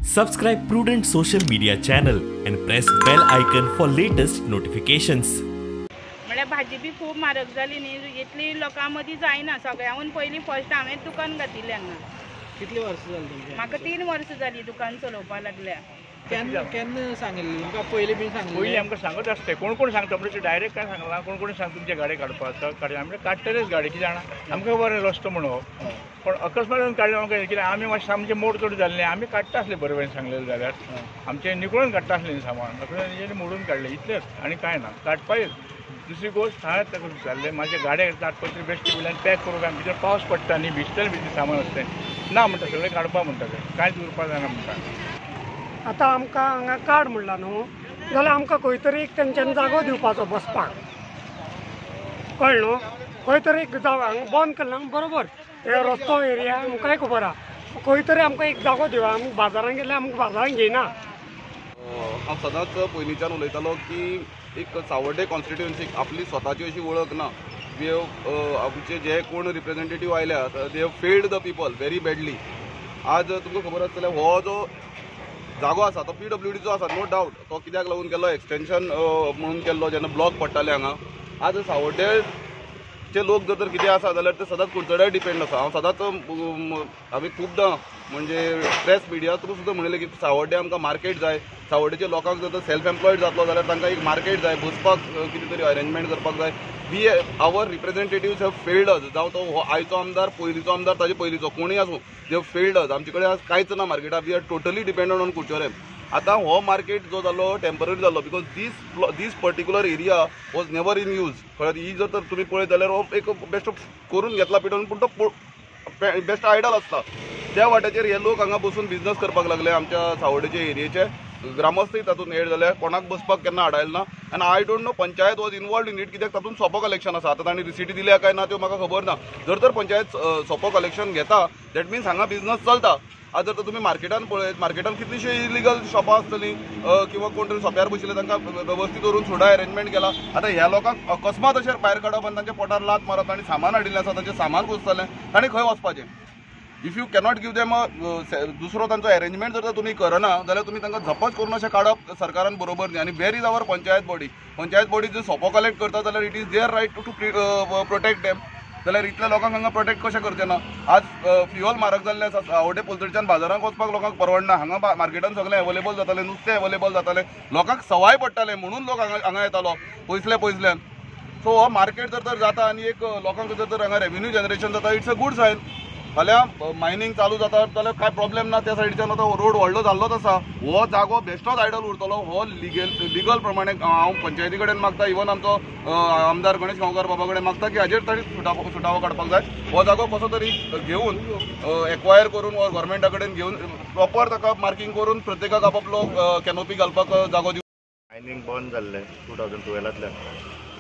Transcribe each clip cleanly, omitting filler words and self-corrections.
Subscribe Prudent Social Media channel and press bell icon for latest notifications. म्हळ्यार भाजी बी खूब म्हारग जाली न्ही, इतली लोकां मदीं जायना. सगळ्यांहून पयलीं फर्स्ट हांवें दुकान घातिल्लें हांगा. कितली वर्सां जाली तुमचें? म्हाका 3 वर्सां जाली दुकान चलोवपाक लागल्या. केन्ना केन्ना सांगिल्लें तुमकां? पयलीं बीन सांगिल्लें? पयलीं आमकां सांगत आसता, कोण कोण सांगता म्हणजे डायरेक्ट काय सांगलां, कोण कोण सांग तुमचे गाडी काडपा आसा, काडया. आमी काडटलेच गाडी, कितें जाणा आमकां बरें रस्तो म्हणून, पण अकस्मात काडलें आमकां कितें आमी मातशें आमचें मोड चड जाल्लें, आमी काडटा आसलें बरें बरें सांगलेलें जाल्यार आमचें निकळून काडटा आसलें सामान, अकस्मात मोडून काडलें इतलेंच आनी कांय ना, काडपाकच. दुसरी गोश्ट हांवें ताका विचारलें म्हाजे गाडये ताडपत्री बेश्टे वयल्यान पॅक करूंक आमी भितर पावस पडटा न्ही, भिजतलें भितर सामान आसलें ना म्हणटा, सगळें काडपा म्हणटा, तें कांयच उरपा जायना म्हणटा. आतां आमकां हांगा काड म्हणलां न्हू जाल्यार आमकां खंय तरी एक तेंच्यांनी जागो दिवपाचो बसपाक, कळ्ळें न्हू? खंय तरी एक जागो हांगा बंद केला बरोबर, हे रस्तो एरिया आमकांय खबर आहा, खंय तरी आमकां एक जागो दिवया. आमी बाजारान गेल्यार आमकां बाजारान घेयना. हांव सदांच पयलींच्यान उलयतालो की एक सावर्डे कॉन्स्टिट्युएन्सीक आपली स्वताची अशी वळख ना. We have आमचे जे कोण रिप्रेझेंटेटीव आयल्या they have failed the people very badly. आज तुमकां खबर आसतलें हो जो जागो आसा तो PWDचो आसा, नो डावट. तो कित्याक लागून केल्लो, एक्सटेंशन म्हणून केल्लो जेन्ना ब्लॉक पडटाले हांगा. आज सावर्डेचे लोक जर तर कितें आसा जाल्यार ते सदांच कुडचड्यार डिपेंड आसा. हांव सदांच हांवें खुबदां म्हणजे प्रेस मिडिया थ्रू सुद्दां म्हणिल्लें की सावर्डे आमकां मार्केट जाय, सावर्डेच्या लोकांक जर तर सेल्फ एम्प्लॉयड जातलो जाल्यार तांकां एक मार्केट जाय, बसपाक कितें तरी अरेंजमेंट करपाक जाय. We our representatives have failed us. जावं तो हो आयचो आमदार, पयलींचो आमदार, ताजे पयलींचो कोणूय आसूं, they have failed अस. आमचे कडेन आज कांयच ना मार्केटाक. We are totally dependent on Curchorem. आतां हो मार्केट जो जालो टेंपररी जालो because this particular area was never in use. कळ्ळें? ही जर तर तुमी पळयत जाल्यार हो एक बेश्टो करून घेतला पेटोवन, पूण तो बेश्टो आयडल आसता. त्या वाट्याचेर हे लोक हांगा बसून बिजनस करपाक लागले. आमच्या सावर्डेचे एरियेचे ग्रामस्थय तातूंत एड जाले, कोणाक बसपाक केन्ना आडायलें ना. आनी I don't know panchayat was involved in it, कित्याक तातूंत सोपो कलेक्शन आसा. आतां तांणी रिसिटी दिल्या काय ना त्यो म्हाका खबर ना. जर तर पंचायत सोपो कलेक्शन घेता that means हांगा बिजनस चलता. आज जर तर तुमी मार्केटान पळयत, मार्केटान कितलीशीं इलिगल शॉपां आसतलीं किंवा कोण तरी सोप्यार बशिल्ले तांकां वेवस्थीत दवरून सुद्दां अरेंजमेंट केला. आतां ह्या लोकांक अकस्मात अशें भायर काडप आनी तांच्या पोटार लात मारप, तांणी सामान हाडिल्लें आसा, तांचें सामान कुसतलें, तांणी खंय वचपाचें? If you cannot give them a दुसरो तांचो अरेंजमेंट जर तुमी करना जाल्यार तुमी तांकां झपच करून अशें काडप सरकारान बरोबर न्ही. आनी where is our panchayat body? Panchayat body जर सोपो कलेक्ट करता जाल्यार it is their right to protect them. जाल्यार इतल्या लोकांक हांगा प्रोटेक्ट कशें करचें ना? आज फ्युअल म्हारग जाल्लें आसा, सावर्डे पलतडच्यान बाजारांत वचपाक लोकांक परवडना. हांगा मार्केटान सगळें एवेलेबल जातालें, नुस्तें एवेलेबल जातालें, लोकांक सवाय पडटालें म्हणून लोक हांगा हांगा येतालो पयसले पयसल्यान. सो हो मार्केट जर तर जाता आनी एक लोकांक जर तर हांगा रेवेन्यू जनरेशन जाता, it's a good sign. फाल्यां मायनींग चालू जाता जाल्यार कांय प्रॉब्लेम ना. त्या सायडीच्यान आतां रोड व्हडलो जाल्लोच आसा, हो जागो बेश्टोच आयडल उरतलो. हो लिगल प्रमाणे हांव पंचायती कडेन मागता, इवन आमचो आमदार गणेश गांवकार बाबा कडेन मागता की हाजेर ताणी सुटावो काडपाक जाय. हो जागो कसो तरी घेवन एक्वायर करून वा गव्हर्मेंटा कडेन घेवन प्रॉपर ताका मार्कींग करून प्रत्येकाक आपलो कॅनोपी घालपाक जागो दिवन. मायनींग बंद जाल्लें 2012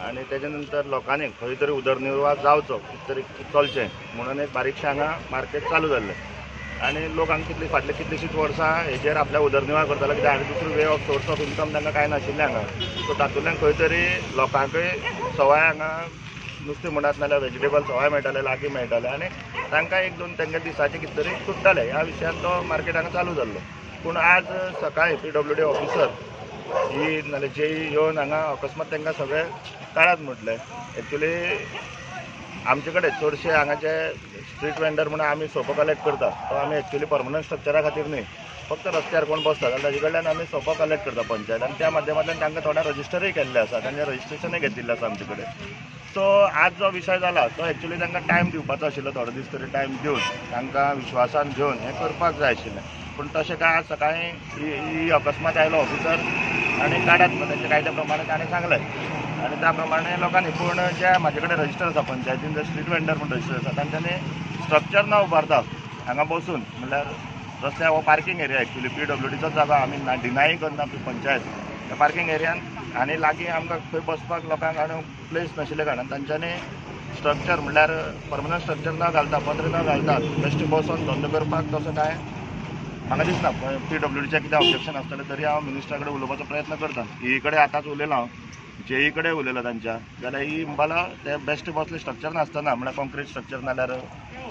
आनी तेच्या नंतर लोकांनी खंय तरी उदरनिर्वाह जावचो, कितें तरी चलचें म्हणून एक बारीकशें हांगा मार्केट चालू जाल्लें. आनी लोक हांगा कितली फाटलीं कितलीशींच वर्सां हेजेर आपल्या उदरनिर्वाह करताले, कित्याक आनी दुसरो way of source of income तांकां कांय नाशिल्लें हांगा. सो तातूंतल्यान खंय तरी लोकांकय सवाय हांगा नुस्तें म्हणात नाल्यार वेजिटेबल सवाय मेळटालें, लागीं मेळटालें आनी तांकां एक दोन तांकां दिसाचें कितें तरी सुट्टालें. ह्या विशयान तो मार्केट हांगा चालू जाल्लो. पूण आज सकाळीं PWD officer ही नाल्यार जेई येवन हांगा अकस्मात तांकां सगळें काडात म्हटलें. एक्चुली आमचे कडेन चडशे हांगाचे स्ट्रीट वेंडर म्हणून आमी सोपो कलेक्ट करता, तो आमी एक्चुली परमनंट स्ट्रक्चरा खातीर न्ही, फक्त रस्त्यार कोण बसता जाल्यार ताजे कडल्यान आमी सोपो कलेक्ट करता पंचायत, आनी त्या माध्यमांतल्यान तांकां थोड्या रजिस्टरूय केल्लें आसा, तांचें रजिस्ट्रेशनूय घेतिल्लें आसा आमचे कडेन. सो आज जो विशय जाला तो एक्चुली तांकां टायम दिवपाचो आशिल्लो, थोडो दीस तरी टायम दिवन तांकां विश्वासान घेवन हें करपाक जाय आशिल्लें. पूण तशें काय आज सकाळीं ही अकस्मात आयलो ऑफिसर आनी काडात तांच्या कायद्या प्रमाणे ताणें सांगलें आनी त्या प्रमाणे लोकांनी. पूण जे म्हाजे कडेन रजिस्टर आसा पंचायतीन जे स्ट्रीट वेंडर म्हूण रजिस्टर आसा तांच्यांनी स्ट्रक्चर ना उबारता हांगा बसून, म्हणल्यार रस्त्यार हो पार्कींग एरिया एक्चुली PWDचो जागो, आमी ना डिनाय करना पंचायत त्या पार्कींग एरियान आनी लागीं आमकां खंय बसपाक लोकांक आनी प्लेस नाशिल्ल्या कारणान तांच्यांनी स्ट्रक्चर म्हणल्यार परमनंट स्ट्रक्चर न घालता, पत्रे न घालता बेश्टे बसून धंदो करपाक तसो कांय म्हाका दिसना. PWDचें कितें ऑब्जेक्शन आसतलें तरी हांव मिनिस्टरा कडेन उलोवपाचो प्रयत्न करता. ही कडेन आतांच उलयलां हांव, जेई कडेन उलयलां तांच्या, जाल्यार ही म्हणपाक ते बेश्टे बसले स्ट्रक्चर नासतना, म्हणल्यार कॉन्क्रीट स्ट्रक्चर नाल्यार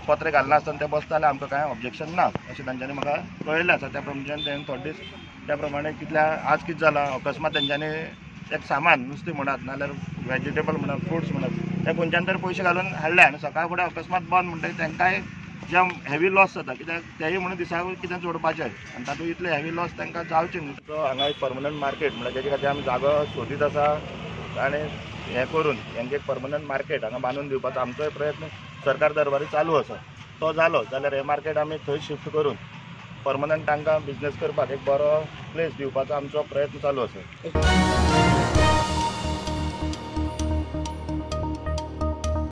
पत्रे घालना आसतना ते बसता जाल्यार आमकां कांय ऑब्जेक्शन ना अशें तांच्यांनी म्हाका कळयल्लें आसा. त्या प्रमाणे तेणें थोडे दीस त्या प्रमाणे कितल्या आज कितें जालां अकस्मात तेंच्यांनी एक सामान नुस्तें म्हणात नाल्यार वेजिटेबल म्हणात फ्रुट्स म्हणात ते खंयच्यान तरी पयशे घालून हाडले आनी सकाळ फुडें अकस्मात बंद म्हणटकीर तांकांय जे हेवी लॉस जाता कित्याक तेय म्हणून दिसाक कितें जोडपाचें आनी तातूंत इतले हेवी लॉस तांकां जावचें न्हू. सो हांगा एक परमनंट मार्केट म्हणल्यार तेजे खातीर आमी जागो सोदीत आसा आनी हें करून हेंकां एक परमनंट मार्केट हांगा बांदून दिवपाचो आमचोय प्रयत्न सरकार दरबारी चालू आसा. तो जालो जाल्यार हें मार्केट आमी थंय शिफ्ट करून परमनंट तांकां बिजनेस करपाक एक बरो प्लेस दिवपाचो आमचो प्रयत्न चालू आसा.